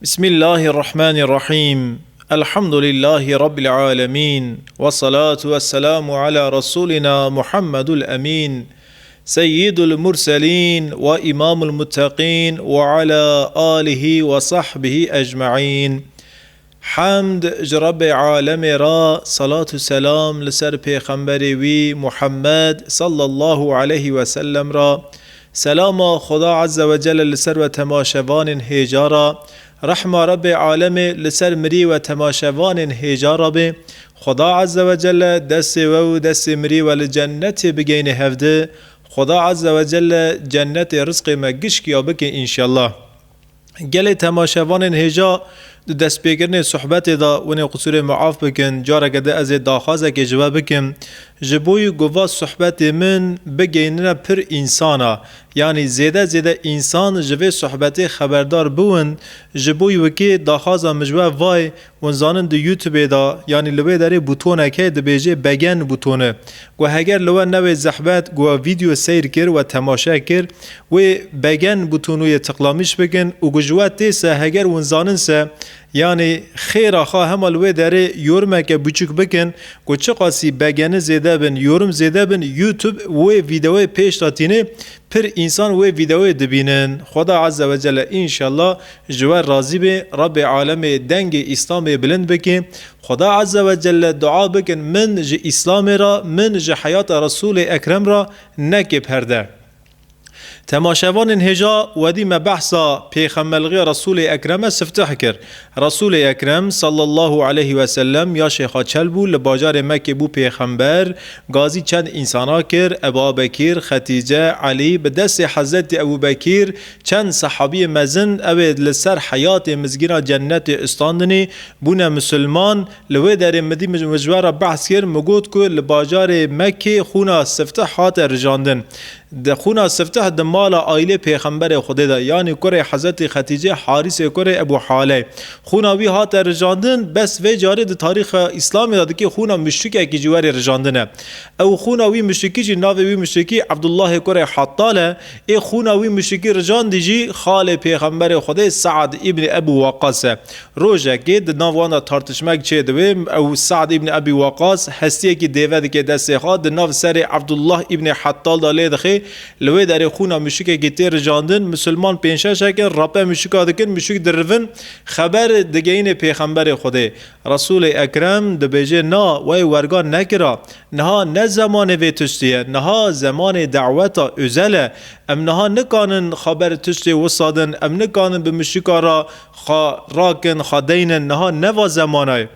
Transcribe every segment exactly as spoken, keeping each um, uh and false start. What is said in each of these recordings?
بسم الله الرحمن الرحيم. الحمد لله رب العالمين. والصلاة والسلام على رسولنا محمد الأمين. سيد المرسلين وإمام المتقين وعلى آله وصحبه أجمعين. Hemd ji Rebbê Alemê re, salat û selam li ser Pêxemberê wî Muhammed sallallahu aleyhi ve sellem re, selama Xuda Azze ve Celle li ser we temaşevanên hêja re, rehma Rebbê Alemê li ser mirî we temaşevanên hêja re be. Xuda Azze ve Celle destê we û destê mirî we li cennetê bigeyne hevdi. Xuda Azze ve Celle cennetê rizqê me gişkiya bike înşellah. Gelê temaşevanên hêja di destpêkirinê sohbetê de winê qusûrê muaf bikin. Careke din ez ê daxwazekê ji we bikim. Ji bo yî ku va sohbetê min bigeyînine pir însana, yanî zêde zêde însan ji vê sohbetê xeberdar biwin, ji bo yî wekî daxwaza min ji we vay, hûn zanin di YouTube-ê de, yanî li wê derê bûtonek heye dibêje begen bûtone. Ku heger li we newê zehmet ku we vîdeo seyr kir, we temaşe kir, wê begen bûtonûyê tiqlamîş bikin û ku ji we tê se heger hûn zanin se, yanî xêra xwe hema li wê derê yorumeke biçûk bikin ku çiqasî begeni zêde bin, yorum zêde bin, YouTube wê vîdeoyê pêş de tîne, pir însan wê vîdeoyê dibînin. Xweda Azze ve Celle înşallah ji we razî be, Rebbê Alemê dengê Îslamê bilind bike. Xweda Azze ve Celle dua bikin, min ji Îslamê re, min ji heyata Resûlê Ekrem re neke perde. Temaşevanên hêja, wedî me behsa pêxemberligiya Resûlê Ekreme siftih kir. Resûlê Ekrem sallallahu aleyhi ve sellem ya şêxa çel bû, li bajarê Mekkê bû pêxember, gazî çend însana kir, Eba Bekîr, Xetîce, Elî, bi destê Hezretî Ebû Bekîr çend sehabiyê mezin, ew ê li ser heyatê mizgîna cennetê istandinî, bûne misilman. Li wê derê min dî min ji we re behs kir, min got ku li bajarê Mekkê xûna siftih hate rijandin. Di xûna siftih di mala aîlê Pêxemberê Xwedê de, yanî kurê Hezretî Xetîcê, Harîsê kurê Ebû Haley. Xûna wî hate rijandin, bes vê carê di tarîxa Îslamê de dikê xûna muşrikekî ji werê rijandine. Ew xûna wî muşrikî jî, navê wî muşrikî Ebdullahê kurê Hattal e. Ê xûna wî muşrikî rijandî jî xalê Pêxemberê Xwedê Se'd îbnî Ebû Weqas e. Rojekê di nav wan de tartişmek çêdibe, ew Se'd îbnî Ebî Weqas hestiyekî dêve dike destê xwe, di nav serê Ebdullah îbnî Hettal de lê dixe, li wê derê xûna muşikekî tê rijandin, misilman pênc şeşek in, rape muşika dikin, muşik dirivin, xeber digeyînê Pêxemberê Xwedê. Resûlê Ekrem dibêje, na, we werga nekira, niha ne zemanê vê tiştî ye, niha zemanê daweta özel e, em niha nikanin xeber tiştê wisa din, em nikanin bi muşika re xwe rakin, xwe deynin, niha ne va zemanay.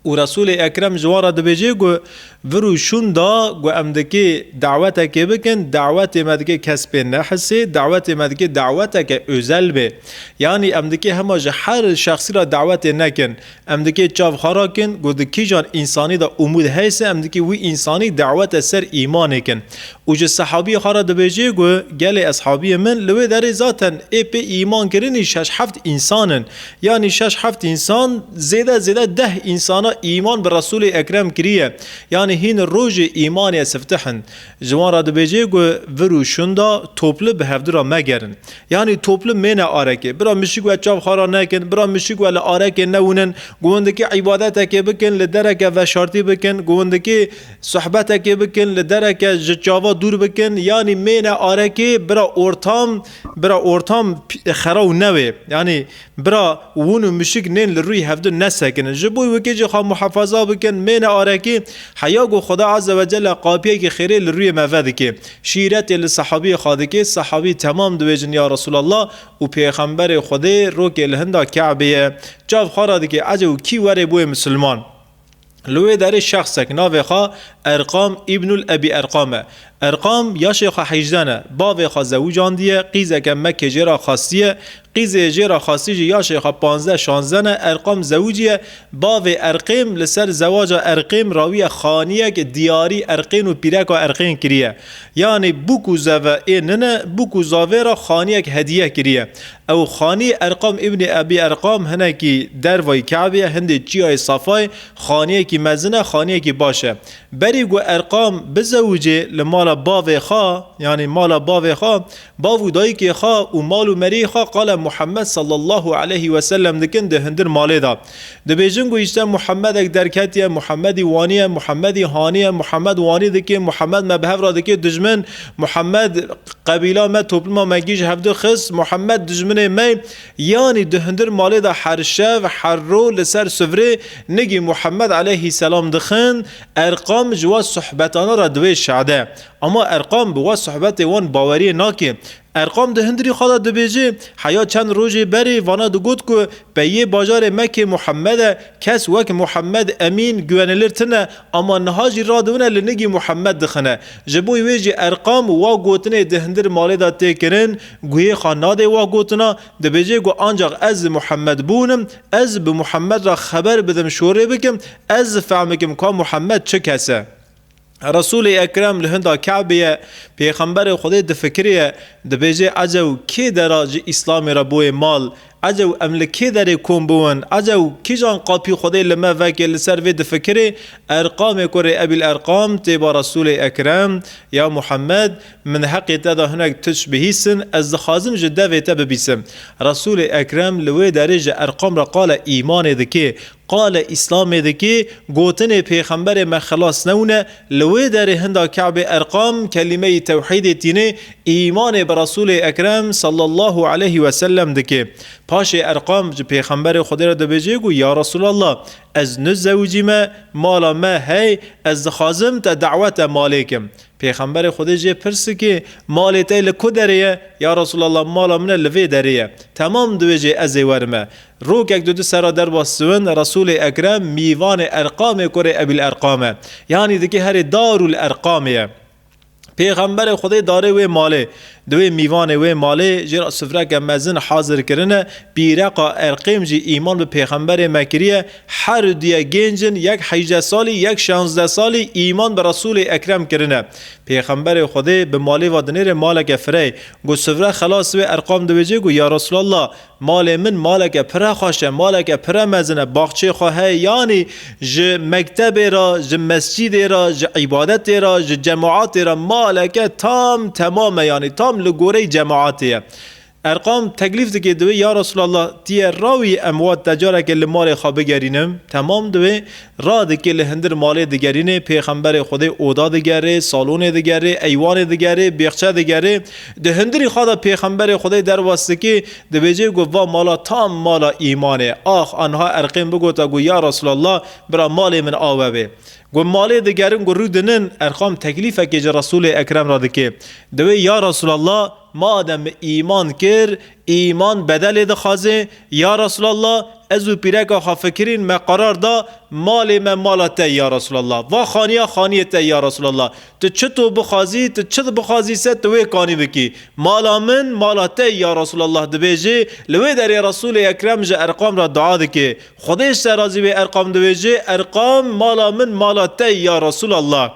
Û Resûlê Ekrem ji wan re dibêje ku vir û şûn da ku em dikê dawetekê bikin, dawetê me dikê kes pê nehisê, dawetê me dikê daweteke özel bê. Yanî em dikê hema ji her şexsî re dawetê nekin. Em dikê çav xwe rakin ku di kîjan însanî de umûd heyse, em dikê wî însanî dawete ser îmanê kin. Û ji sehabiyê xwe re dibêje ku gelê eshabiyê min li wê derê zaten ê pê îman kirinî şeş heft însan in. Yanî şeş heft însan, zêde zêde deh însana îman bi Resûlê Ekrem kiriye. Yanî hîn rojê îmanê siftih in. Ji wan re dibêje ku vir û şûn da toplu bi hevdu re megerin. Yanî toplu mêne arekê. Bira mişik we çav xwe re nekin, bira mişik we li arekê newinin, ku hûn dikê îbadetekê bikin, li dereke veşartî bikin, ku hûn dikê sohbetekê bikin, li dereke ji çava dûr bikin, yanî mêne arekê, bira ortam, bira ortam p-, xeraw newê. Yanî bira wûn û mişik nên li rûyê hevdu nesekinin. Ji bo wekê jî xwe muhefaza bikin, mêne arekê, heya ku Xuda Azze ve Celle qapiyekî xêrê li rûyê me vedike. Şîretê li sehabiyê xwe dike, sehabî temam dibêjin, ya Resulallah, û Pêxemberê Xwedê rokê li hinda Ke'bê ye. Çav xwe re dike, eceb kî werê bûye misilman? Li wê derê şexsek navê xwe Erqam îbnul Ebî Erqam e. Erqam yaşê xwe heyjdeh ne, bavê xwe zewûcandiye, qîzeke Mekkê jê re xastiye, qîzê jê re xastî jî yaşê xwe panzdeh şanzdeh ne, Erqam zewiciye, bavê Erqêm li ser zewaca Erqêm rawiye xaniyek diyarî Erqên û pîreka Erqên kiriye. Yanî bûk û zeve ê nine, bûk û zavê re xaniyek hediye kiriye. Ew xanî Erqam îbnî Ebî Erqam hinekî dervayî Ke'bê ye, hindê çiyayê Safayê, xaniyekî mezin e, xaniyekî baş e. Berî Ey ku Erqam bizewicê li mala bavê xwe, yanî mala bavê xwe, bav û dayikê xwe û mal û meriyê xwe qala Muhammed sallallahu aleyhi ve sellem dikin di hundir malê de. Dibêjin ku îşte Muhammedek derketiye, Muhammedî waniye, Muhammedî haniye, Muhammed wanî dike, Muhammed me bi hev re dike dijmin, Muhammed qebîla me, topluma me gî ji hevdu xist, Muhammed dijminê me, yanî di hundir malê de her şev, her ro li ser sufrê nigî Muhammed aleyhisselam dixin, Erqam ji wa sohbetana re di wê şade. Ama Erqam bi wa sohbetê wan baweriyê nake. Erqam di hundirî xwe de dibêje, heya çend rojê berê vana digot ku peyê bajarê Mekkê Muhammed e, kes wek Muhammed Emîn güvenilir tine, ama niha jî radibine li nigî Muhammed dixine. Ji bo wê jî Erqam wa gotinê di hundir malê de tê kirin, guhê xwe nadê wa gotina, dibêje ku ancaq ez Muhammed bûnim, ez bi Muhammed re xeber bidim, şorê bikim, ez fehmikim ka Muhammed çi kes e. Resûlê Ekrem li hinda Kebê ye, Pêxemberê Xwedê difikiriye, dibêje, ecew kê dera ji Îslamê re bûye mal, ecew em li kê derê kom bûn, ecew kîjan qapî Xwedê li me veke, li ser vê difikirê, Erqamê kurê Ebîl Erqam tê ba Resûlê Ekrem, ya Muhammed, min heqê te de hinek tişt bihîsin, ez dixwazim ji devê te bibîsim. Resûlê Ekrem li wê derê ji Erqam re qala îmanê dike, qale Îslamê dikê, gotinê Pêxemberê me xilas newne, li wê derê hinda Kebê Erqam kelîmeyî tewhîdê tînê, îmanê bi Resûlê Ekrem sallallahu aleyhi ve sellem dikê. Paşê Erqam ji Pêxemberê Xwedê re dibêje ku, ya Resûlallah, ez nizewicîme, mala me hey, ez dixwazim te dawete malê kim. Pêxemberê Xwedê jê pirs dike, malê te li ku derê ye? Ya Resûlallah, mala min e li vê derê ye. Temam, dibêje, ez ê werime. Rokek di du sera derbas dibin, Resûlê Ekrem mîvanê Erqamê kurê Ebîl Erqam e. Yanî dikê herê Darul Erqamê ye. Pêxemberê Xwedê darê wê malê, di wê mîvanê wê malê jê re sifreke mezin hazir kirine, pîreqa Erqêm jî îman bi Pêxemberê me kiriye, her duye gênc in, yek hejdeh salî, yek şazdeh salî îman bi Resûlê Ekrem kirine. Pêxemberê Xwedê bi malê ve dinêre maleke firey, ku sifre xelas wê Erqam dibêje ku, ya Resûlallah, malê min maleke pire xweş e, maleke pire mezin e, baxçê xwe heye, yanî ji mektebê re, ji mescîdê re, ji îbadetê re, ji cemaatê re maleke tam temam e, yanî tam li goreyê cemaatê ye. Erqam teklîf dike, dibê, ya Resûlallah, tîye rawî em wa te careke li malê xwe bigerînim. Temam, dibê, radike li hundir malê digerînê, Pêxemberê Xwedê oda digerê, salonê digerê, eywanê digerê, bêxçe digerê. Di hundirî xwe de Pêxemberê Xwedê derbas dike, dibêje ku va mala tam mala îmanê. Ax, anha Erqêm bigota ku, ya Resûlallah, bira malê min awe bê. Ku malê digerin ku rû dinin, Erqam teklîfekê ji Resûlê Ekrem re dike. Dibê, ya Resûlallah, madem îman kir, îman bedelê dixwaze, ya Resûlallah, ez û pîreka xwe fikirîn, me qerar da, malê me mala te, ya Resûlallah. Va xaniya xaniyê te, ya Resûlallah. Tu çi tu bixwazî, tu çi bixwazî se tu wê kanî bikî. Mala min, mala te, ya Resûlallah, dibêje. Li wê derê Resûlê Ekrem ji Erqam re dua dike. Xwedê ji te razî bê, Erqam dibêje, Erqam, mala min, mala te, ya Resûlallah.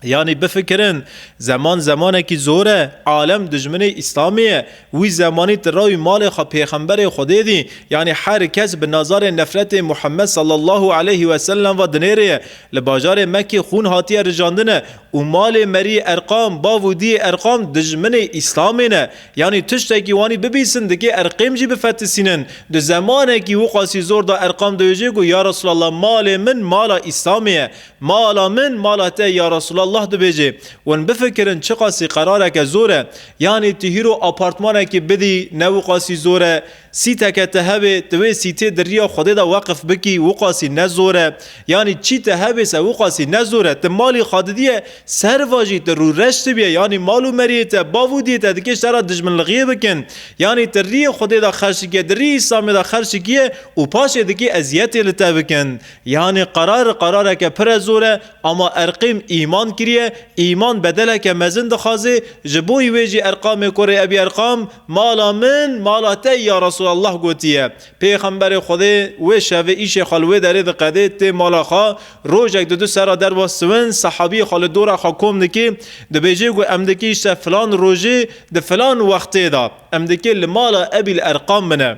Yanî bifikirin, zeman zemanekî zor e, alem dijminê Îslamê ye. Wî zemanî tu rawî malê xwe Pêxemberê Xwedê dî, yanî her kes bi nazarê nefretê Muhammed sallallahu aleyhi ve sellem ve dinêrê ye. Li bajarê Mekkê xûn hatiye rijandine û malê merî Erqam, bav û diyê Erqam dijminê Îslamê ne. Yanî tiştekî wanî bibîsin dikê Erqêm jî bifetisînin. Di zemanekî wiqasî zor de Erqam dibêje ku, ya Resûlallah, malê min mala Îslamê ye. Mala min, mala te, ya Resûlallah, dibêje. Hûn bifikirin çiqasî qerareke zor e. Yanî tu hîro apartmanekî bidî, ne wiqasî zor e. Sîteke te hebe, tu wê sîtê di riya Xwedê de weqif bikî, wiqasî ne zor e. Yanî çî te hebe se wiqasî ne zor e. Tu malî xwe didiye, serva jî tu rûreş dibiye. Yanî mal û meriyê te, bav û diyê te dikê ji te re dijminlixiyê bikin. Yanî tu riyê Xwedê de xerç dikiye, di riyê Îslamê de xerç dikiye û paşê dikê eziyetê li te bikin. Yanî qerar, qerareke pire zor e, ama Erqîm îman kiriye, îman bedeleke mezin dixwaze, ji bo wê jî Erqamê kurê Ebî Erqam, mala min, mala te ya Resûlallah gotiye. Pêxemberê Xwedê wê şevê îşê xwe li wê derê diqedê, tê mala xwe, rojek di du sera derbas dibin, sehabiyê xwe li dora xwe kom dikê, dibêjê ku em dikê îşte filan rojê, di filan wextê de, em dikê li mala Ebîl Erqam bine.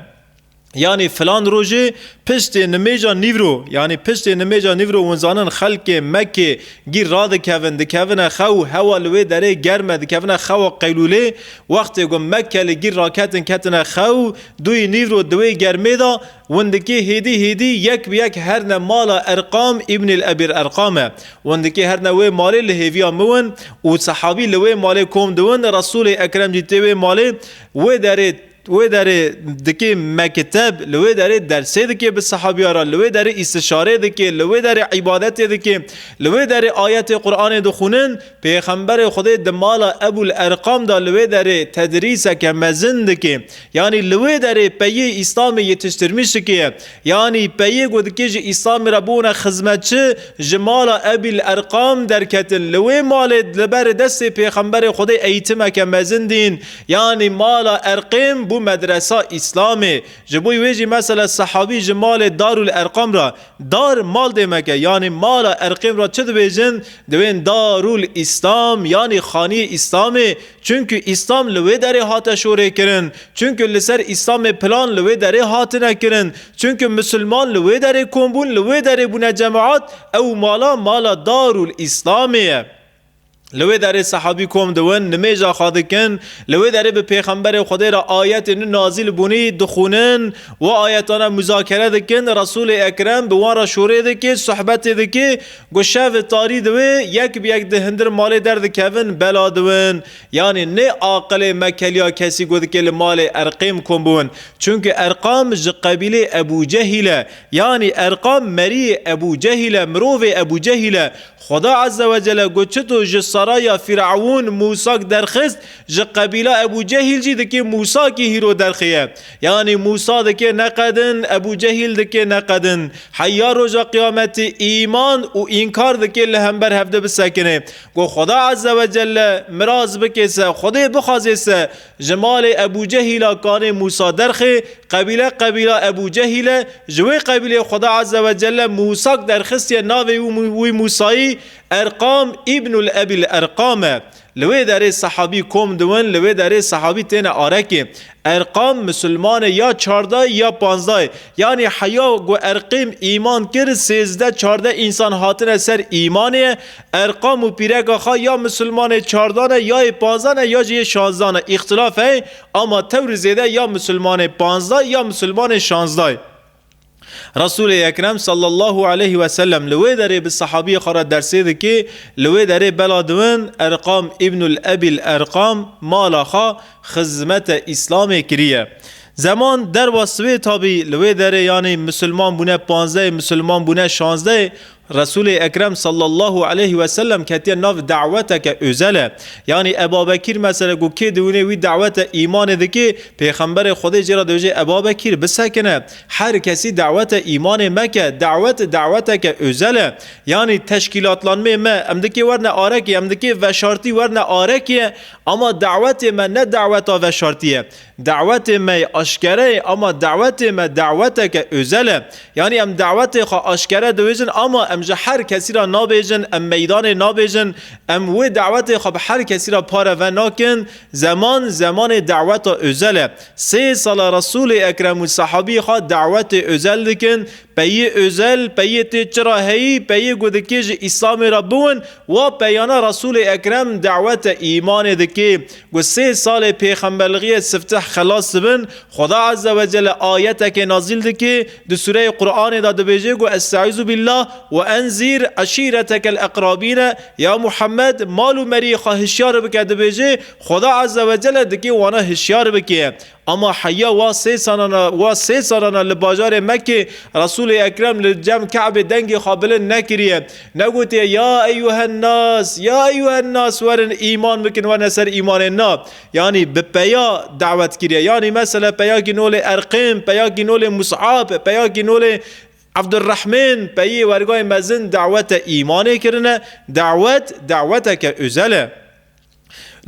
Yanî filan rojê piştê nimêja nîvro, yanî piştê nimêja nîvro, hûn zanin xelkê Mekkê gî radikevin, dikevine xew, hewa li wê derê germ e, dikevine xewa qeylûlê. Wextê ku Mekkelî gî raketin ketine xew, dûyî nîvro di wê germê de, hûn dikê hêdî hêdî yek bi yek herne mala Erqam îbnil Ebîl Erqam e. Hûn dikê herne wê malê li hêviya miwin û sehabî li wê malê kom diwin, Resûlê Ekrem jî tê wê malê, wê derê wê derê dikê mekteb, li wê derê dersê dikê bi sehabiya re, li wê derê îstişarê dikê, li wê derê îbadetê dikê, li wê derê ayetê Qur'anê dixwînin, Pêxemberê Xwedê di mala Ebul Erqam de li wê derê tedrîseke mezin dikê. Yanî li wê derê peyê Îslamê yetiştirmiş dikê. Yanî peyê ku dikê ji Îslamê re bûne xizmetçi, ji mala Ebîl Erqam derketin. Li wê malê li ber destê Pêxemberê Xwedê eğitimeke mezin dîn. Yanî mala Erqêm bû medresa Îslamê. Ji bo wê jî mesela sehabî ji malê Darul Erqam re, dar mal dêmek e. Yanî mala Erqêm re çi dibêjin? Dibên Darul Îslam, yanî xaniyê Îslamê. Çunku Îslam li wê derê hate şorê kirin. Çunku li ser Îslamê plan li wê derê hatine kirin. Çunku misilman li wê derê kom bûn, li wê derê bûne cemaat. Ew mala, mala Darul Îslamê ye. Li wê derê sehabî kom diwin, nimêja xwe dikin, li wê derê bi Pêxemberê Xwedê re ayetên nazîl bûnî dixwînin, wi ayetana muzakere dikin, Resûlê Ekrem bi wan re şorê dike, sohbetê dike, ku şev tarî dibe, yek bi yek di hundir malê derdikevin, bela diwin. Yanî ne aqilê mekeliya kesî ku dike li malê Erqêm kom biwin. Çunku Erqam ji qebîlê Ebû Cehîl e. Yanî Erqam meriyê Ebû Cehîl e, mirovê Ebû Cehîl e. Xweda Azze ve Celle got, çito ji saraya Firavûn Mûsak derxist, ji qebîla Ebû Cehîl jî dikê Mûsakî hîro derxiye. Yanî Mûsa dikê neqedin, Ebû Cehîl dikê neqedin. Heya roja qiyametê îman û înkar dikê li hember hevde bisekine. Got, Xweda Azze ve Celle miraz bike se, Xwedê bixwaze se, ji malê Ebû Cehîla kanê Mûsa derxê, qebîle qebîla Ebû Cehîl e, ji wê qebîlê Xweda Azze ve Celle Mûsak derxistiye, navê wî Mû-, wî Mûsayî Erqam îbnul Ebîl Erqam e. Li wê derê sehabî kom diwin, li wê derê sehabî têne arekê. Erqam misilmanê ya çardayê ya panzdayê. Yanî heya ku Erqêm îman kir, sêzdeh çardeh însan hatine ser îmanê. Erqam û pîreka xwe ya misilmanê çardan e, ya yê panzdan e, ya jî yê şanzdan e. Îxtilaf heye, ama tewrî zêde ya misilmanê panzdayê ya misilmanê şanzdayê. Resûlê Ekrem sallallahu aleyhi ve sellem li wê derê bi sehabiyê xwe re dersê dike, li wê derê bela diwin Erqam îbnul Ebîl Erqam mala xwe xizmete Îslamê kiriye. Zeman derwa sibê tabî li wê derê, yanî misilman bûne panzdehê, misilman bûne şanzdehê, Resûlê Ekrem sallallahu aleyhi ve sellem ketiye nav daweteke özel e. Yanî Eba Bekîr mesela ku kê diwîne wî dawete îmanê dike, Pêxemberê Xwedê jê re dibêje, Eba Bekîr bisekine, her kesî dawete îmanê meke, dawet daweteke özel e. Yanî teşkîlatlanmê me, em dikê werne arekê, em dikê veşartî werne arekê, ama dawetê me ne daweta veşartî ye. Dawetê me yê aşkere ye, ama dawetê me daweteke özel e. Yanî em dawetê xwe aşkere dibêjin, ama em ji her kesî re nabêjin, em meydanê nabêjin, em wê dawetê xwe bi her kesî re pare venakin. Zeman, zemanê daweta özel e. Sê sala Resûlê Ekrem û sehabî xwe dawetê özel dikin. Peyê özel, peyê tê çira heyî, peyê ku dikê ji Îslamê re biwin, wa peyana Resûlê Ekrem dawete îmanê dikê. Ku sê salê pêxemberlixiyê sifteh xelas dibin, Xweda Azze ve Celle ayetekê nazîl dike, di sûreyê Qur'anê de dibêje ku, Estaizu billah, "Ve enzir eşîretekel eqrabîne", ya Muhammed, mal û meriyê xwe hişyar bike, dibêje, Xweda Azze ve Celle dike wana hişyar bike. Ama heya wa sê salana, wa sê salana li bajarê Mekkê Resûlê Ekrem li cem Ke'bê dengê xwe bilind nekiriye. Negotiye, "Ya eyyuhen nas, ya eyyuhen nas, werin îman bikin, werine ser îmanê." Na. Yanî bi peya dawet kiriye. Yanî mesela peyakî nolê Erqêm, peyakî nolê Mus'ab, peyakî nolê Abdurrahmên, peyê wergayê mezin dawete îmanê kirine. Dawet, daweteke özel e.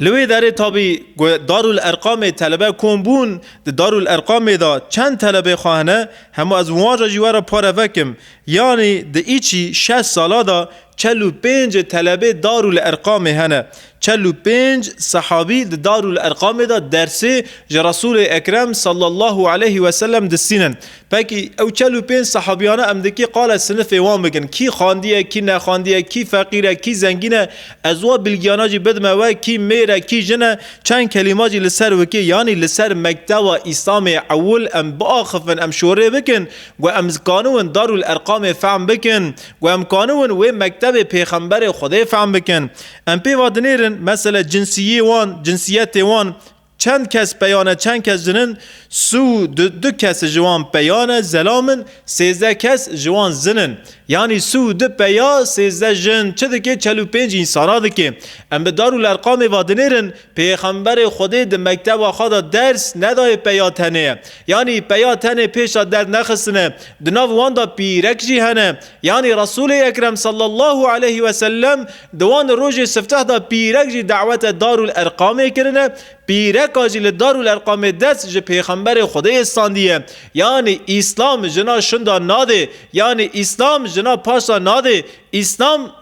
Li wê derê tabî ku Darul Erqamê telebe kom bûn, di Darul Erqamê de çend telebê xwe hene, hemû ez wan re jî we re pare vekim. Yanî di îçî şeş sala de çel û pênc telebê Darul Erqamê hene. Çel û pênc sehabî di Darul Erqamê de dersê ji Resûlê Ekrem sallallahu aleyhi ve sellem distînin. Pekî ew çel û pênc sehabiyane em dikê qala sinifê wan bikin. Kî xandiye, kî nexandiye, kî feqîr e, kî zengîn e, ez wa bilgiyana jî bidime we, kî mêr e, kî jin e, çend kelîma jî li ser wikê, yanî li ser mekteba Îslamê ewil em biaxifin, em şorê bikin, ku em kanûn Darul Erqamê fehm bikin, ku em kanûn wê mektebê Pêxemberê Xwedê fehm bikin. Em pê va dinêrin, mesele cinsiyê wan, cinsiyetê wan, çend kes peya ne, çend kes jin in, si û du, du kes ji wan peya ne, zelam in, sêzdeh kes ji wan jin in. Yanî si û du peya, sêzdeh jin, çi dike, çel û pênc însana dike. Em bi Darul Erqamê va dinêrin, Pêxemberê Xwedê di mekteba xwe de ders nedayê peya tenê ye. Yanî peya tenê pêşa dernexistine. Di nav wan de pîrek jî hene. Yanî Resûlê Ekrem sallallahu aleyhi ve sellem di wan rojê sifteh de pîrek jî dawete Darul Erqamê kirine. Pîreka jî li Darul Erqamê dest ji Pêxemberê Xwedê standiye. Yanî Îslam jina şinda nadê. Yanî Îslam jina paşa nadê. Îslam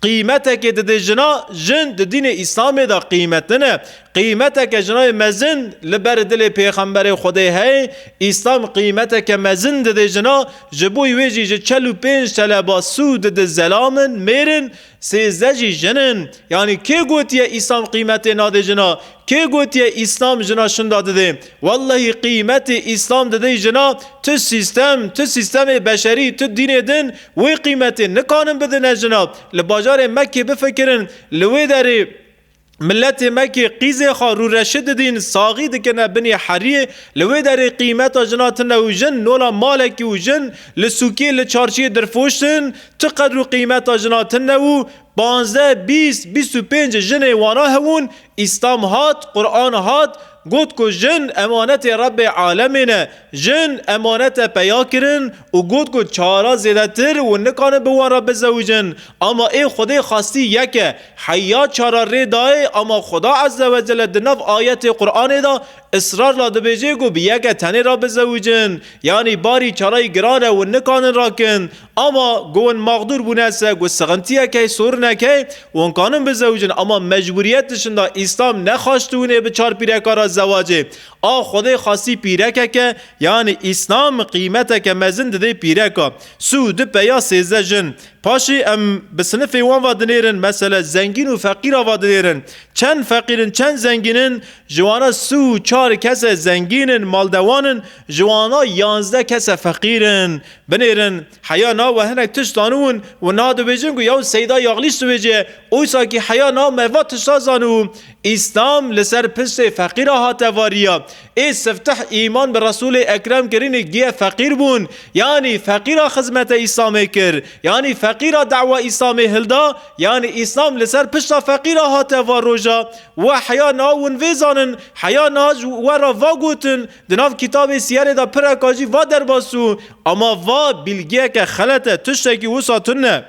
qîmetekê didê jina, jin di dînê Îslamê de qîmetli ne. Qîmeteke jinayê mezin li ber dilê Pêxemberê Xwedê heye. Îslam qîmeteke mezin didê jina, ji bo wê jî ji çel û pênc teleba si û du zelam in, mêr in, sêzdeh jî jin in. Yanî kê gotiye Îslam qîmetê nadê jina? Kê gotiye Îslam jina şinda didê? Wellehî qîmetê Îslam didê jina, tu sîstem, tu sîstemê beşerî, tu dînê din wê qîmetê nikanin bidine jina. Li bajarê Mekkê bifikirin, li wê derê miletê Mekkê qîzê xwe rûreşi didîn, saxî dikirine binê heriyê, li wê derê qîmeta jina tune û jin nola malekî û jin li sûkê, li çarşiyê dirfoştin, tu qedr û qîmeta jina tune û panzdeh, bîst, bîst û pênc jinê wana hewûn, Îslam hat, Quran hat, got ku jin emanetê Rebbê alemê ne, jin emanete peya kirin û got ku çara zêdetir û nikarin bi wan re bizewicin. Ama ê Xwedê xastî yek e, heya çara rê dayê, ama Xweda Azze ve Celle di nav ayetê Quranê de israrla dibêje ku bi yeke tenê re bizewicin. Yanî barî çarayî giran e û nikarin rakin. Ama ku hûn mexdûr bûne se, ku sixintiyek heye, sorinek heye, hûn kanin bizewicin, ama mecbûriyet dişinda Îslam nexaştiwînê bi çar pîreka re zewacê. A Xwedê xastî pîrekek e, yanî Îslam qîmeteke mezin didê pîreka. Si û du peya sêzdeh jin. Paşê em bi sinifê wan va dinêrin, mesele zengîn û feqîra va dinêrin. Çend feqîr in, çend zengîn in, ji wana si û çar kese zengîn in, maldewan in, ji wana yanzdeh kese feqîr in. Binêrin, heya na we hinek tişt zanûn û na dibêjin ku yaw Seyda Yaxlîş dibêje, oysa kî heya na me va tişta zanû. Îslam li ser piştê feqîra hate variya. Ê sifteh îman bi Resûlê Ekrem kirinî giye feqîr bûn. Yanî feqîra xizmete Îslamê kir. Yanî feqîra dawa Îslamê hilda. Yanî Îslam li ser pişta feqîra hate va roja. We heya na win vê zanin, heya na ji we re va gotin, di nav kitabê siyerê de pireka jî va derbas û ama va bilgiyeke xelet e, tiştekî wisa tune.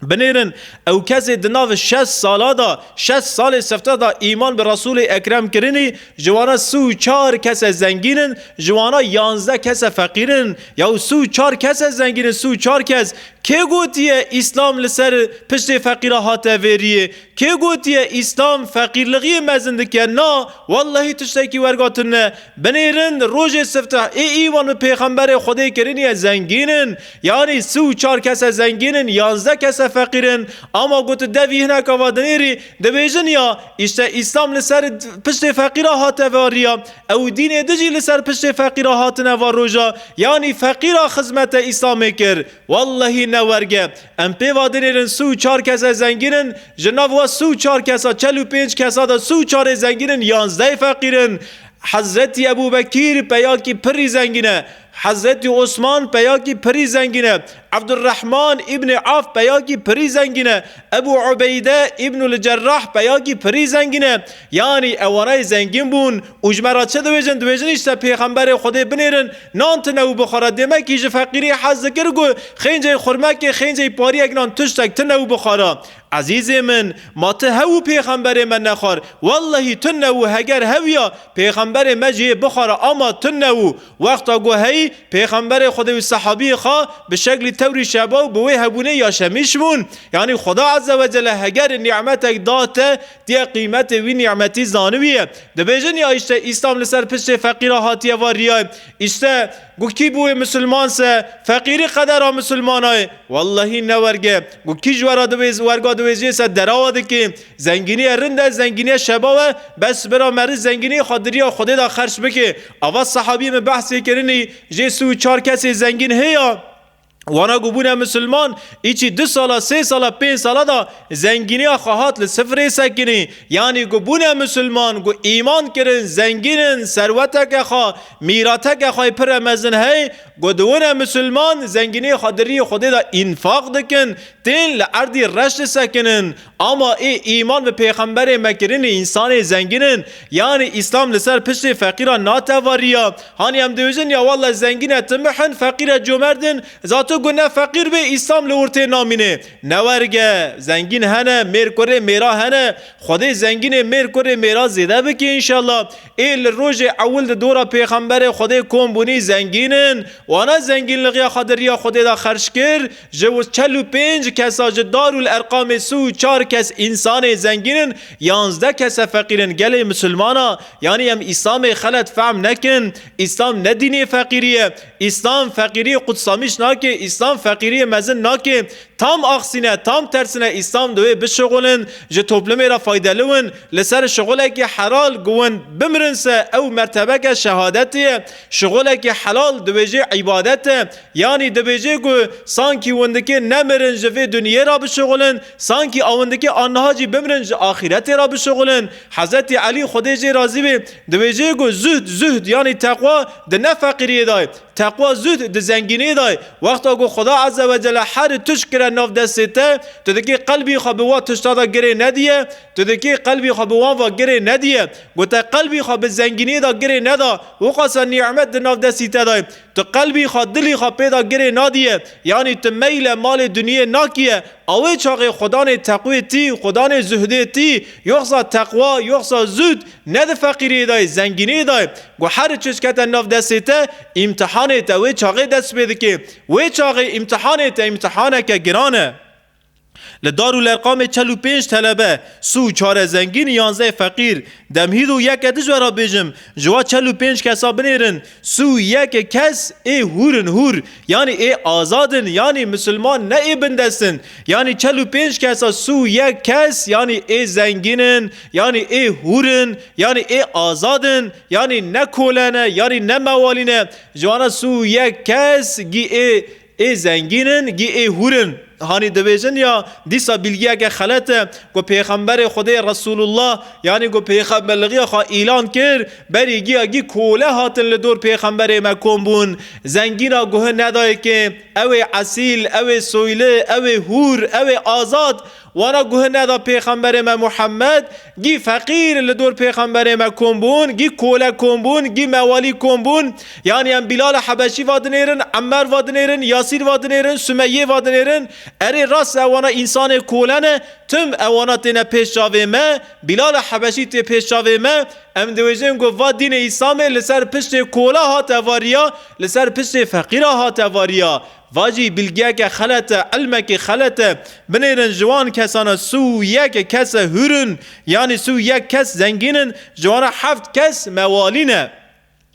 Binêrin, ew kesê di nav şeş sala de, şeş salê sifte de îman bi Resûlê Ekrem kirinî, ji wana si û çar kese zengîn in, ji wana yanzdeh kese feqîr in. Ya û si û çar kese zengîn in, si û çar kes. Kê gotiye Îslam li ser piştê feqîra hate vêriyê? Kê gotiye Îslam feqîrlixiyê mezin dike? Na, wellehî tiştekî werga tune. Binêrin, rojê sifteh ê îman bi Pêxemberê Xwedê kiriniye zengîn in. Yanî si û çar kese zengîn in, yanzdeh kese feqîr in. Ama ku tu devî hineka va dinêrî, dibêjin ya, îşte Îslam li ser piştê feqîra hate variya. Ew dînê din jî li ser piştê feqîra hatine va roja. Yanî feqîra xizmete Îslamê kir. Wellehî ne werge. Em pê va dinêrin si û çar kese zengîn in, ji nav we si û çar kesa, çel û pênc kesa de si û çarê zengîn in, yanzdehê feqîr in. Hezretî Ebû Bekîr peyakî pirî zengîn e. Hezretî Osman peyakî pirî zengîn e. Ebdurrehman îbnî Af peyakî pirî zengîn e. Ebû Ubeyde îbnul Cerrah peyakî pirî zengîn e. Yanî ewana yê zengîn bûn û ji me re çi dibêjin? Dibêjin, îşte Pêxemberê Xwedê binêrin, nan tune û bixwara. Demekî ji feqîrî hez dikir ku xêncê xurmekê, xêncê pariyek nan tiştek tune û bixwara. Ezîzê min, ma tu hew û Pêxemberê me nexwar? Wellehî tune û heger hewiya Pêxemberê me jî yê bixwara, ama tune û wexta ku heyî Pêxemberê Xwedê û sehabiyê xwe bi şeklî tewrî şeba û bi wê hebûnê yaşemîş bûn. Yanî Xweda Azze ve Celle heger nîmetek da te, tiye qîmetê wî nîmetî zanibiye. Dibêjin ya îşte Îslam li ser piştê feqîra hatiye variyayê. Îşte ku kî bûye misilman se, feqîrî qedera misilmanayê. Wellehî ne werge. Ku kî ji we re diwêz-, werga diwêziyê se derawa dike. Zengîniye rind e, zengîniye şeba we, bes bira meriv zengîniyê xwe di riya Xwedê de xerç bike. Ava sehabiyê min behsê kirinî, jê sî û çar kesê zengîn heye. Wana ku bûne misilman, îçî du sala, sê sala, pênc sala da zengîniya xwe hat li sifirê sekinî. Yanî ku bûne misilman, ku îman kirin, zengîn in, serweteke xwe, mîrateke xwe pir e mezin hey, ku diwine misilman, zengîniyê xwe di rîyê Xwedê de înfaq dikin, tên li erdî reş disekinin. Ama ê îman bi Pêxemberê me kirinî, însanê zengîn in. Yanî Îslam li ser piştê feqîra nate variya. Hanî em dibêjin, ya welle zengîn e, timihin, feqîr e, comerd in. Zato ku ne feqîr bê, Îslam li wir tê namîne. Ne werge, zengîn hene, mêr kurê mêra hene. Xwedê zengînê mêr kurê mêra zêde bike înşallah. Ê li rojê ewil di dora Pêxemberê Xwedê kom bûnî zengîn in. Wana zengînlixiya xwe di riya Xwedê de xerc kir. Ji çel û pênc kesa ji Darul Erqamê sî û çar kes însanê zengîn in, yanzdeh kese feqîr in. Gelê misilmana, yanî em Îslamê xelet fehm nekin. Îslam ne dînê feqîrî ye. Îslam feqîrî qutsamîş nake. Îslam feqîrî mezin nake. Tam aksine, tam tersine Îslam divê bişixulin, ji toplumê re faydeli win, li ser şixulekî helal ku win bimirin se ew mertebeke şehadetê ye. Şixulekî helal dibêjê îbadet e. Yanî dibêjê ku sankî win dikê nemirin ji vê dinyê re bişixulin, sankî a win dikê aniha jî bimirin ji axîretê re bişixulin. Hezretî Elî Xwedê jê razî bê dibêjê ku zuhd, zuhd yanî teqwa di ne feqîriyê de ye. Teqwa zuhd di zengîniyê de ye. Wexta ku Xweda Azze ve Celle her tişt kire nav destê te, tu dikê qelbî xwe bi wa tişta de girê nediye, tu dikê qelbî xwe bi wan va girê nediye. Ku te qelbî xwe bi zengîniyê de girê neda, wiqasa nîmet di nav destî te de ye. Tu qelbî xwe, dilî xwe pê de girê nadiye. Yanî tu meyle malê dinyê nakiye. A wê çaxê Xudanê teqwê tî, Xudanê zuhdê tî, yoxsa teqwa, yoxsa zuhd ne di feqîriyê de ye, zengîniyê de ye. Ku her çişt kete nav destê te, îmtihanê te wê çaxê dest pê dike. Wê çaxê îmtihanê te îmtihaneke giran e. Li Darul Erqamê çel û pênc telebe, sî û çar e zengîn, yanzdeh feqîr. Dem hîd û yek e di ji we re bêjim, ji wa çel û pênc kesa binêrin, sî û yek kes ê hûr in, hûr. Yanî ê azad in, yanî misilman ne ê bindest in. Yanî çel û pênc kesa sî û yek kes, yanî ê zengîn in, yanî ê hûr in, yanî ê azad in, yanî ne kole ne, yanî ne mewalî ne. Ji wana sî û yek kes gî ê, ê zengîn in, gî ê hûr in. Hanî dibêjin ya dîsa bilgiyeke xelet e ku Pêxemberê Xwedê Resulullah, yanî ku pêxemberlixiya xwe îlan kir, berî giya gî kole hatin li dor Pêxemberê me kom bûn. Zengîna guhi nedayê kê, ew ê esîl, ew ê soyli, ew ê hûr, ew ê azad. Wana guhi neda Pêxemberê me Muhammed, gî feqîr li dor Pêxemberê me kom bûn, gî kole kom bûn, gî mewalî kom bûn. Yanî em Bilal Hebeşî va dinêrin, Emmer va dinêrin, Yasîr va dinêrin, Sumeyê va dinêrin. Erê rast e, ewana însanê kole ne, tim ewana têne pêş çavê me, Bilal Hebeşî tê pêş çavê me. Em dibêjin ku va dînê Îslamê li ser piştê kola hate variya, li ser piştê feqîra hate variya. Va jî bilgiyeke xelet e, ilmekê xelet e. Binêrin ji wan kesana sî û yek kes e hûr in, yanî sî û yek kes zengîn in, ji wana heft kes mewalî ne.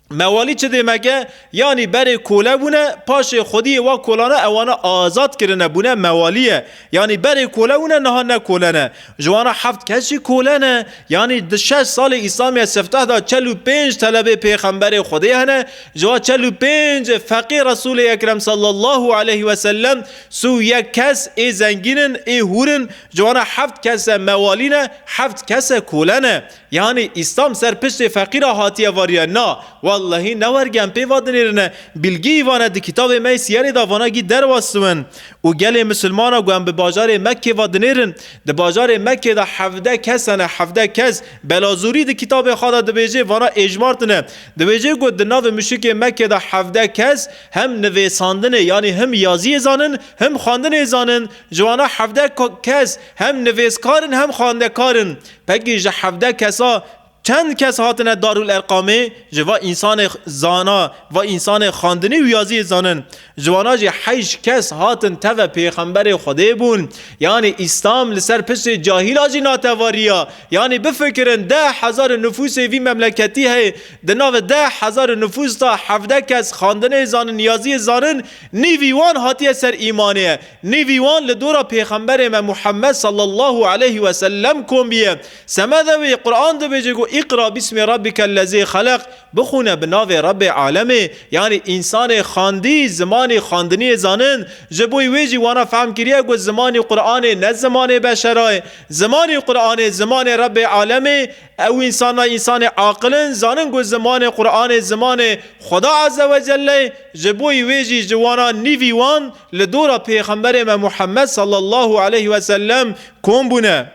Mewalî çi demek e? Yanî berê kole bûne, paşê xwediyê wa kolana ewana azad kirine, bûne mewalî ye. Yanî berê kole bûne, niha ne kole ne. Ji wana heft kes jî kole ne. Yanî di şeş salê Îslamê sifteh de çel û pênc telebê Pêxemberê Xwedê hene. Ji wa çel û pênc feqê Resûlê Ekrem sallallahu aleyhi ve sellem, sî û yek kes ê zengîn in, ê hûr in. Ji wana heft kes e mewalî ne, heft kes e kole ne. Yanî Îslam ser piştê feqîra hatiye variye. Na, Wellehî ne wergê em pê va dinêrine. Bilgî vane di kitabê me yê siyerê de vana gî derwas dibin. Û gelê misilmana ku em bi bajarê Mekkê va dinêrin, di bajarê Mekkê de hevdeh kes hene, hevdeh kes. Belazûrî di kitabê xwe de dibêje, vana êjmartine. Dibêje ku di navê muşrikê Mekkê de hevdeh kes hem nivêsandinê, yanî him yaziyê zanin, him xwendinê zanin. Ji wana hevdeh ko-, kes hem nivêskar in, hem xwendekar in. Pekî ji hevdeh kesa çend kes hatine Darul Erqamê? Ji va însanê zana, va însanê xwendinî û yaziyê zanin. Ji wana jî heşt kes hatin teve pêxemberê Xwedê bûn. Yanî Îslam li ser piştê cahîla jî natevariya. Yanî bifikirin, deh hezar nifûsê vî memleketî heye. Di navê deh hezar nifûs de hevdeh kes xwendinê zanin, yaziyê zanin, nîvî wan hatiye ser îmanê. Nîvî wan li dora pêxemberê me Muhammed sallallahu aleyhi ve sellem kom biye. Semede wê Quran dibêje ku "Îqra bismi rabbikellezî xeleq", bixwîne bi navê Rebbê alemê, yanî însanê xandî, zimanî xandiniyê zanin. Ji bo wê jî wana fehm kiriye ku zimanî Quranê ne zimanê beşera ye. Zimanî Quranê zimanê Rebbê alemê, ew însana însanê aqil in, zanin ku zimanê Quranê zimanê Xweda Azze ve Celle ye. Ji bo wê jî ji wana nîvî wan li dora pêxemberê me Muhammed sallallahu aleyhi ve sellem kom bûne.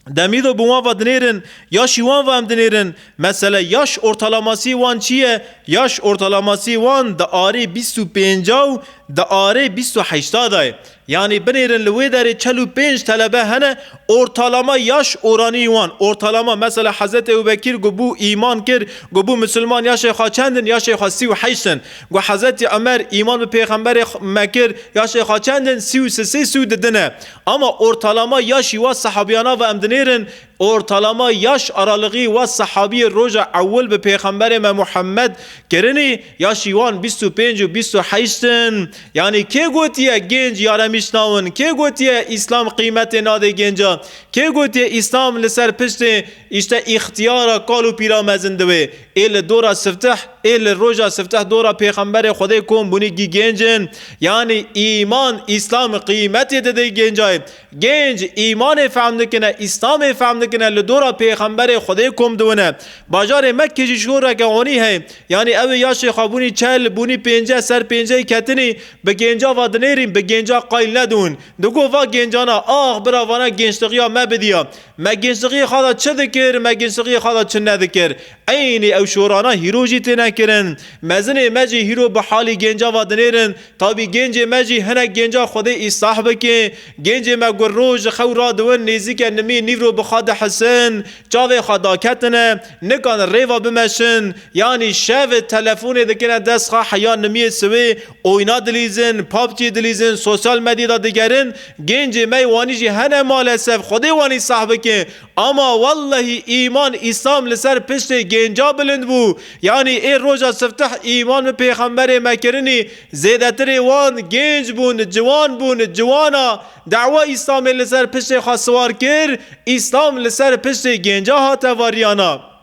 Demî de bi wan ve dinêrin, yaşî wan ve em dinêrin. Mesele yaş ortalamasî wan çi ye? Yaş ortalamasî wan di arê bîst û pênca û di arê bîst û heşta de ye. Yanî binêrin li wê derê çel û pênc telebe hene, ortalama yaş oranî wan. Ortalama mesela Hezretî Ebu Bekir ku bû îman kir, ku bû misilman, yaşê xwe çend in? Yaşê xwe sî û heşt in. Ku Hezretî Ömer îman bi pêxemberê x-, me kir, yaşê xwe çend in? Sî û sê, sî û du ne. Ama ortalama yaşî wa sahabiyana ve em dinêrin, ortalama yaş aralığı wa sahabiyê roja ewil bi pêxemberê me Muhammed kirinî, yaşî wan bîst û pênc û bîst û heşt in. Yanî kê gotiye gênc yaremîş nawin? Kê gotiye Îslam qîmetê nadê gênca? Kê gotiye Îslam li ser piştê îşte îxtiyara kal û pîra mezin diwê? Ê li dora sifteh, ê li roja sifteh dora pêxemberê Xwedê kom bûnî gî gênc in. Yanî îman, Îslam qîmetê dide gêncayê. Gênc îmanê fehm dikine, Îslamê fehm dikine, li dora pêxemberê Xwedê kom diwine. Bajarê Mekkê jî şoreke onî heye. Yanî ew ê yaşê xwe bûnî çel, bûnî pênce, ser pênceyê ketinî, bi gênca va dinêrîn, bi gênca qayl nedûn. Digo va gêncana, ax bira vana gençlixiya me bidiya. Me gençlixiyê xwe de çi dikir, me gençlixiyê xwe de çi nedikir. Eynî ew şorana hîro jî têne kirin. Mezinê me jî hîro bi halî gênca va dinêrin. Tabî gêncê me jî hinek gênca Xwedê îslah bike. Gêncê me ku roj ji xew radiwin nêzîke nimî nîvro bi xwe dihisin. Çavê xwe daketine, nikan rêva bimeşin. Yanî şev telefonê dikine dest xwe heya nimiyê siwê, oyna dilîzin, pubg dilîzin, sosyal medyada digerin. Gêncê me wanî jî hene malesef, Xwedê wanî sah bike. Ama wellehî îman, Îslam li ser piştê gênca bilind bû. Yanî ê roja sifteh îman bi pêxemberê me kirinî, zêdetirê wan gênc bûn, ciwan bûn, ciwana dawa Îslamê li ser piştê xwe siwar kir, Îslam li ser piştê gênca hate variyana.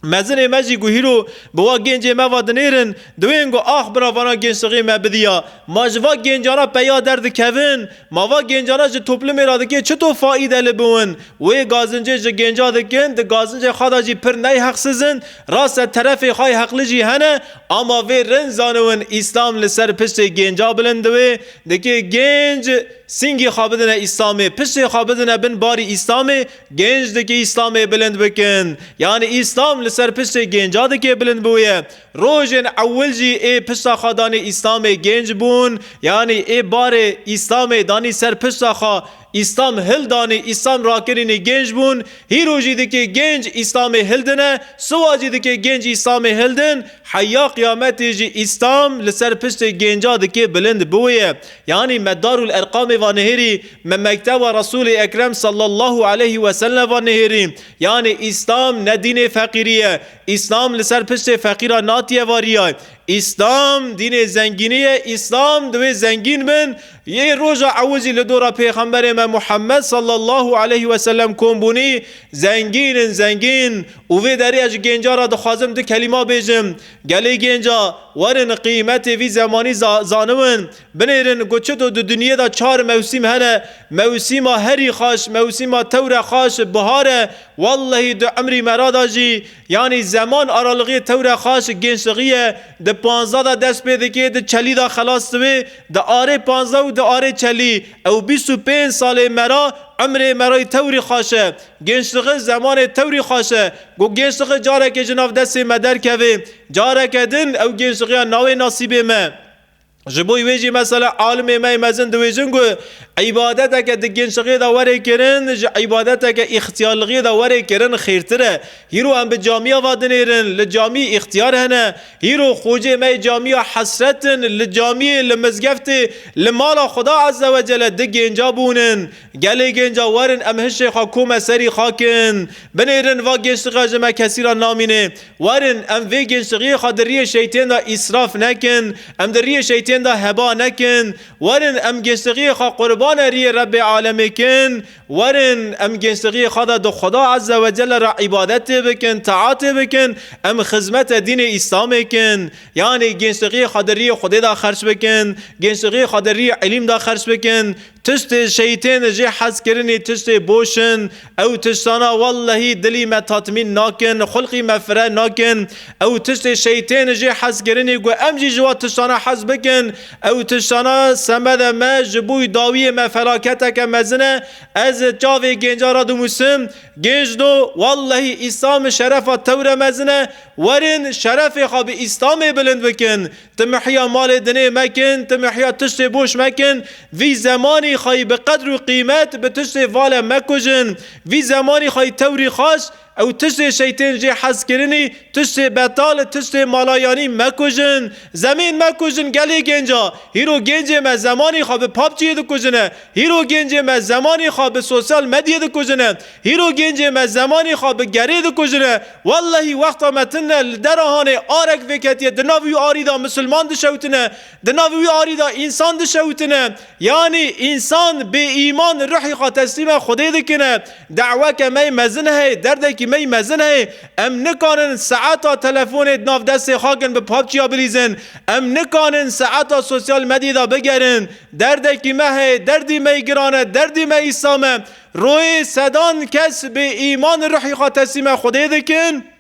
Mezinê me jî ku hîro bi wa gêncê me ve dinêrin, diwên ku ax bira vana gençlixê me bidiya. Ma ji va gêncana peya derdikevin, ma va gêncana ji toplumê re dikê çito faîde li biwin? Wê gazincê ji gênca dikin, di gazincê xwe de jî pir ney heqsiz in, rast e terefê xwe yê heqli jî hene, ama vê rind zaniwin Îslam li ser piştê gênca bilind diwê, dikê gênc singî xwe bidine Îslamê, piştê xwe bidine bin barî Îslamê, gênc dikê Îslamê bilind bikin. Yanî Îslam li ser piştê gênca dikê bilind biwê. Rojên ewil jî ê pişta xwe danî Îslamê gênc bûn. Yanî ê barê Îslamê danî ser pişta xwe, Îslam hildanî, Îslam rakirînî gênc bûn. Hîro jî dikê gênc Îslamê hildine, siwa jî dikê gênc Îslamê hildin. Heya qiyametê jî Îslam li ser piştê gênca dikê bilind biwê. Yanî me Darul Erqamê va nihêrî, me mekteba Resûlê Ekrem sallallahu aleyhi ve sellem va nihêrî. Yanî Îslam ne dînê feqîrî ye. Îslam li ser piştê feqîra natiye variyay. Îslam dînê zengînî ye. Îslam divê zengîn bin. Yê roja ewil jî li dora pêxemberê me Muhammed sallallahu aleyhi ve sellem kom bûnî, zengîn in, zengîn. Û vê derê ez ji gênca re dixwazim du kelîma bêjim. Gelê gênca, Werin qîmetê vî zemanî za-, zaniwin. Binêrin ku çito di dinyê de çar mewsîm hene. Mewsîma herî xaş, mewsîma tewre xaş, bihar e. Wallahî di emrî me ra da jî, yanî zeman aralixê tewre xaş gençlixî ye. Di panzdeh de dest pê dike, di çelî de xelas dibe, di arê panzdeh û di arê çelî. Ew bîst û pênc salê me ra, emrê me ra yî tewrî xaş e. Gençlixî zemanê tewrî xaş e. Ku gençlixî carekê ji nav destê me derkeve, careke din ew gençlixiya nawê nasîbê me. Ji bo wê jî mesela alimê me yê mezin diwêjin ku îbadeteke di gençlixê de were kirin, ji îbadeteke îxtiyarlixê de were kirin xêrtir e. Hîro em bi camiya va dinêrin, li camî îxtiyar hene. Hîro xocê me yê camiya hesret in, li camiyê, li mizgeftê, li mala Xuda Azze ve Celle di genca bûnin. Gelê genca werin em hişê xwe kome serî xakin. Binêrin va gençlixa ji me kesî ra namîne. Werin em vê gençlixiyê xwe di riyê şeytên de îsraf nekin. Em di riyê şeytên de heba nekin. Werin em gençlixiyê xwe qurbane riyê Rebbê alemê kin. Werin em gençlixiyê xwe de di Xuda Azze ve Celle re îbadetê bikin, taatê bikin. Em xizmete dînê Îslamê kin. Yanî gençlixiyê xwe di riyê Xwedê de xerç bikin. Gençlixiyê xwe di riyê îlîm de xerç bikin. Tiştê şeytên jê hez kirinî tiştê boş in. Ew tiştana wellehî dilî me tatmîn nakin, xulqî me fire nakin. Ew tiştê şeytên jê hez kirinî ku em jî ji wa tiştana hez bikin. Ew tiştana semede me ji bo dawiyê me felaketeke mezin e. Ez çavê gênca ra dimûsim. Gênc do, wellehî Îslam şerefa tewre mezin e. Werin şerefê xwe bi Îslamê bilind bikin. Ti mihiya malê dinê mekin, ti mihiya tiştê boş mekin. Vî zemanî xwe yî bi qedr û qîmet bi tiştê vale mekujin. Vî zemanî xwe yî tewrî xaş, ew tiştê şeytên jê hez kirinî, tiştê betal, tiştê malayanî mekujin. Zemên mekujin gelê gênca. Hîro gêncê me zemanî xwe bi PUBG'yê dikujine. Hîro gêncê me zemanî xwe bi sosyal medyê dikujine. Hîro gêncê me zemanî xwe bi gerê dikujine. Wellehî wexta me tune li dera hanê arek vêketiye, di nav wî arî de misilman dişewitine, di nav wî arî de însan dişewitine. Yanî însan bê îman ruhî xwe teslîme Xwedê dikine. Daweke me yê mezin heye, derdekî me yê mezin heye. Em nikanin saeta telefonê di nav destê xwe kin bi PUBG'ya bilîzin. Em nikanin saeta sosyal medyê de bigerin. Derdekî me heye, derdî me yê giran e, derdî me Îslam e. Royê sedan kes bê îman ruhî xwe teslîme Xwedê dikin.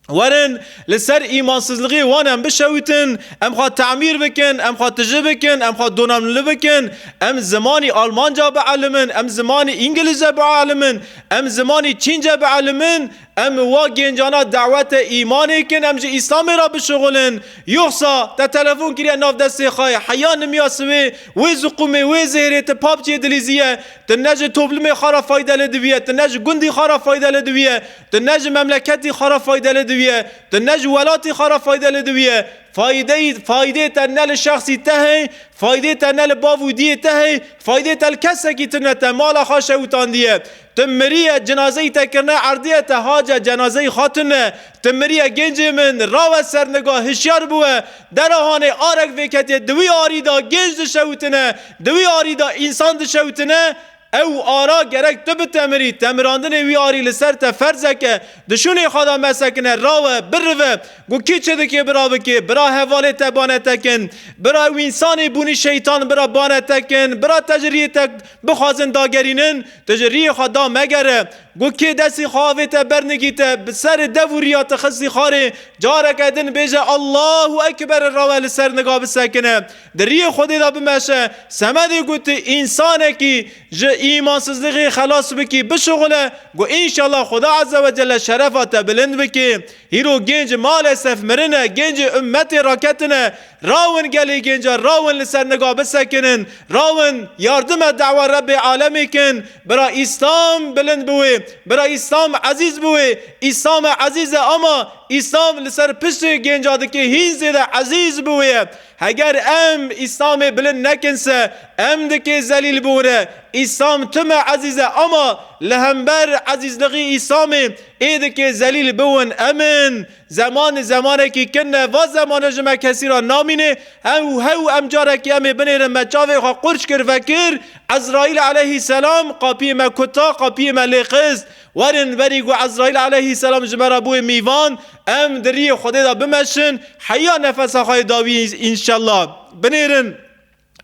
Werin li ser îmansizlixê wan em bişewîtin, em xwe tamîr bikin, em xwe tije bikin, em xwe donanimli bikin, em zimanî almanca bielimin, em zimanî îngilîze bielimin, em zimanî çînce bielimin, em wa gêncana dawete îmanê kin, em ji Îslamê re bişixulin. Yoxsa te telefon kiriye nav destê xwe ye, heya nimiya sibê, wê ziqûmê, wê zêrê, ti PUBG'yê dilîziye, ti ne ji toplumê xwe re fayde li diviye, ti ne ji gundî xwe re fayde li diviye, ti ne ji memleketî xwe re fayde li diviye, ti ne ji welatî xwe re fayde li diviye. Faydeyî, faydê te ne li şexsî te heye, faydê te ne li bav û diyê te heye, faydê te li kesekî tune, te mala xwe şewitandiye. Tu miriye, cinazeyî te kirine erdê ye, te hace cenazeyî xwe tune. Tu miriye, gencê min, rawe ser niga, hişyar biwe. Dera hanê arek vêketiye, di wî arî de genc dişewitine, di wî arî de însan dişewitine. Ew ara gerek tu bitemirî, temirandinê wî arî li ser te ferzek e. Di şûnê xwe de mesekine, rawe, birive. Gu kî çi dikê bira bikê, bira hevalê te bane te kin. Bira ew însanê bûnî şeytan bira bane te kin. Bira te ji riyê te bixwazin dagerînin. Tu ji riyê xwe da megere. Gu kê destî xwe avê te bernigî te, bi serê dev û riya te xistî xarê, careke din bêje Allahu Ekber, rawe li ser niga bisekine. Di riyê Xwedê de bimeşe. Semedê gu tu însanekî ji îmansizlixê xelas bikî, bişuxule, gu înşallah Xweda Azze ve Celle şerefa te bilind bikê. Hîro gênc malesef mirine, gêncê ummetê raketine. Rawin gelê gênca, rawin li ser niga bisekinin. Rawin yardime dawa Rebbê alemê kin. Bira Îslam bilind biwê. Bira Îslam ezîz biwê. Îslam e ezîz e ama Îslam li ser piştê gênca dikê hîn zêde ezîz biwê ye. Heger em Îslamê bilind nekin se, em dikê zelîl biwine. Îslam tim e ezîz e ama li hember ezîzlixî Îslamê ê dikê zelîl biwin. Emin. Zeman zemanekî kin e, va zemane ji me kesî re namîne. Hew hew em carekî em ê binêrin, me çavê xwe qurç kir vekir. Ezraîl aleyhîselam qapiyê me kuta, qapiyê me lê xist. Werin, berî ku Ezraîl aleyhisselam ji me re bûye mîvan, em di riyê Xwedê de bimeşin, heya nefesa xwe yê dawî înşellah binêrin.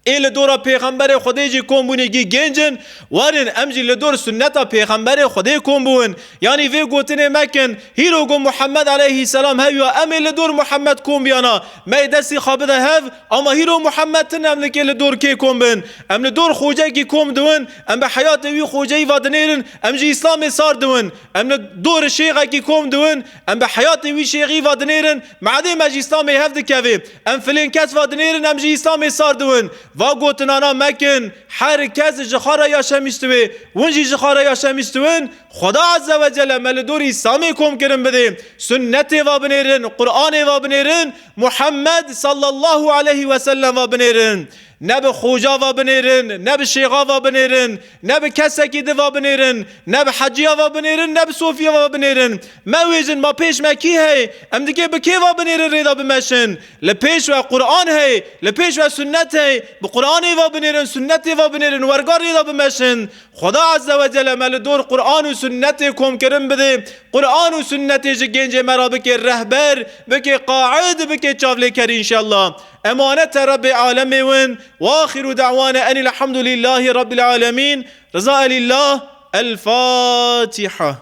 Ê li dora pêxemberê Xwedê jî kom bûn êgî gênc in, werin em jî li dor sunneta pêxemberê Xwedê kom bûn. Yanî vê gotinê mekin, hîro ku Muhammed aleyhisselam hewiya, em ê li dor Muhammed kom biyana, me yê destî xwe bide hev, ama hîro Muhammed tine em li kê li dor kê kom bin. Em li dor xocekî kom diwin, em bi heyatê wî xoceyî va dinêrin, em ji Îslamê sar diwin. Em li dor şêxekî kom diwin, em bi heyatê wî şêxî va dinêrin, madê me ji Îslamê hev dikevê. Em filên kes va dinêrin, em ji Îslamê sar diwin. Va gotinana mekin, her kes ji xwe re yaşemiş diwê, win jî ji xwe re yaşemiş diwin. Xweda Azze ve Celle me li dor Îslamê kom kirin bidê. Sunnetê va binêrin, Qur'anê va binêrin, Muhammed sallallahu aleyhi ve sellem va binêrin. Ne bi xoca va binêrin, ne bi şêxa va binêrin, ne bi kesekî di va binêrin, ne bi heciya va binêrin, ne bi sofiya va binêrin. Me wêjin, ma pêş me kî hey? Em dikê bi kê va binêrin rê de bimeşin? Li pêş we Qur'an hey, li pêş we sunnet hey. Bi Qur'anê va binêrin, sunnetê va binêrin, werga rê de bimeşin. Xweda Azze ve Celle me li dor Qur'an û sunnetê kom kirin bidê. Qur'an û sunnetê ji gencê me re bike rehber, bike qaid, bike çavlêker înşellah. Emanete Rebbê alemê win. Ve axiru da'wana enil hamdulillahî Rabbil alemin. Riza elillah. El Fatiha.